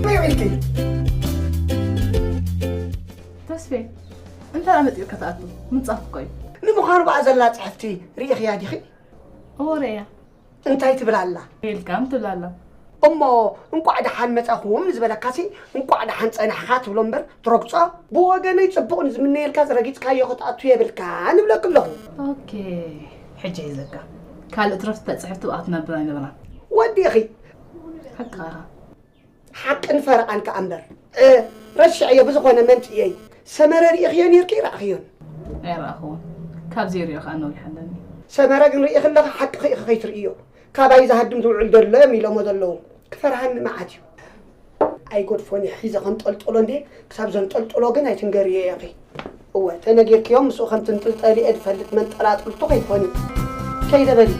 መይ ኢልኪ? ተስፌ እንታይ ኣመፂኡ ከተኣቱ ምንፃፍ እኮ እዩ። ንምዃኑ ብኣ ዘላ ፅሕፍቲ ርኢኽያ ዲኺ? ወረ እያ እንታይ ትብል ኣላ? ኢልካም ትብላላ። እሞ እንቋዕ ደሓን መጻኹም ዝበለካሲ እንቋዕ ደሓን ጸናሕኻ ትብሎ እምበር ትረግጾ። ብወገነይ ጽቡቕ ንዝምነየልካ ዝረጊጽካዮ ክትኣቱ የብልካ ንብለክ ኣለኹ። ኦኬ፣ ሕጂ ሒዘካ ካልእ ትረፍ ተፅሕፍቲ ብኣ ትነብር ኣይነበራን። ወዲኺ ሓቃ ሓቅን ፈረቓን ከኣ እምበር እ፣ ረሽዐዮ ብዝኾነ መንጽየይ ሰመረ ርኢኽዮ ነርኪ ረኣኽዮን ኣይረኣኽዎን። ካብዚ ሪኦ ከዓ ነዊሕ ኣለኒ። ሰመረ ግን ርኢኽ ኣለኻ ሓቅኺ ኢኺ ከይትርእዮ ካባይ ዝሃድም ዝውዕል ዘሎ እዮም ኢሎሞ ዘለዉ ክፈርሃኒ መዓት እዩ ኣይጎድፎን እየ ሒዘ ከንጠልጥሎ እንዴ ክሳብ ዘንጠልጥሎ ግን ኣይትንገርዮ ኢኺ እወ ተነጊርክዮም ምስኡ ከም ትንጥልጠሊ እየ ዝፈልጥ መንጠላጥልቱ ከይኮን እዩ ከይደ በሊ